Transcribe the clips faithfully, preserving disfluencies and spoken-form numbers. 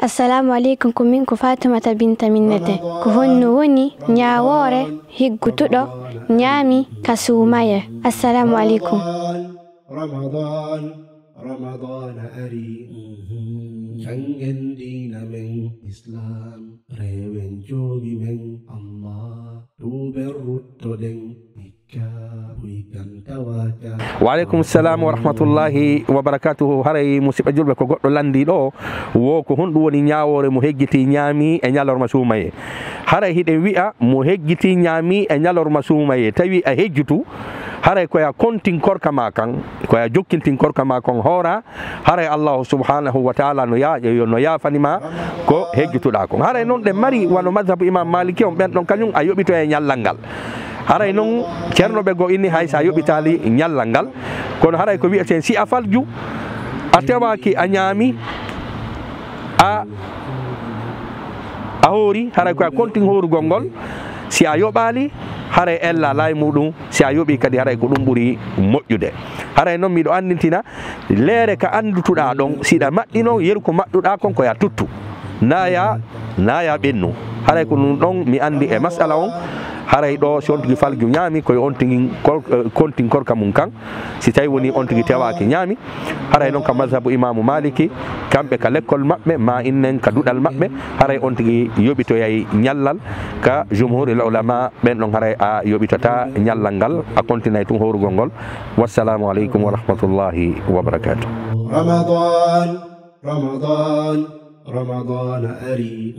Assalamu aleykum, ko min ko Fatumata Binta Minnete. Ko honno woni ñaawoore heggutuɗo ñaami ka suumayee? Assalamu aleykum. Ramadan, Ramadan ari. Janngen diina men Islam, rewen joomi men Allah, tuuben ruttoɗen. Wa aleykum salam wa rahmatullahi wa barakatuhu. Haray, musidɓe julɓe, ko goɗɗo lanndii ɗo, wo ko honɗum woni ñaawoore mo hejjiti ñaami e ñalorma suumayee? Haray hiɗen wi'a mo hejjiti ñaami e ñalorma suumayee, tawi a hejjutu, haray ko ya kontin korka ma kan, ko ya jokkintin korka ma kon hoora, haray Allahu subhanahu wa taala no ya-, yo, no yaafani ma ko hejjutuɗaa kon. Haray non ɗen mari wano mazhabu Imam Maliki on, ɓen ɗon kañum a yoɓitoyay ñallal ngal. Haray non ceerno ɓe goo inni hay sa yoɓitaali ñallal ngal, kono haray ko wi'eten si a falju, a tewaaki a ñaami, a, a hoori, haray ko a kontin hoorugol ngol, si a yoɓaali, haray ella lay muɗum, si a yoɓii kadi, haray ko ɗum ɓuri moƴƴude. Haray non miɗo anndintina, leere ka anndutuɗaa ɗon, si ɗa maɗɗino, yeru ko maɗɗuɗaa kon ko ya tuttu. Naya, naya ɓennu. Haray ko ɗum ɗon mi anndi e masala on. Haray ɗo si on tigi falju ñaami, koye on tigi kol-, eh, kontin korka mum kan. Si tawi woni on tigi tewaaki ñaami, haray non ka mazhabu Imaamu Maliki, kamɓe ka lekkol maɓɓe, ma innen ka duɗal maɓɓe, haray on tigi yoɓitoyay ñallal. Ka jumhuril ulama, ɓen ɗon haray a yoɓitata ñallal ngal, a kontinay tun hoorugol ngol. Wassalamu aleykum wa rahmatullahi wa barakatuh. Ramadan, Ramadan, Ramadan ari.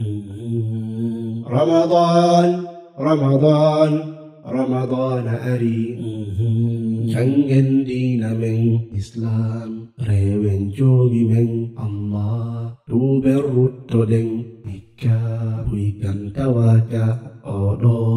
Ramadan, Ramadan, Ramadan ari. Janngen diina men Islam, rewen joomi men Allah, tuuben ruttoɗen. Ikka buy kan tawaka oɗo.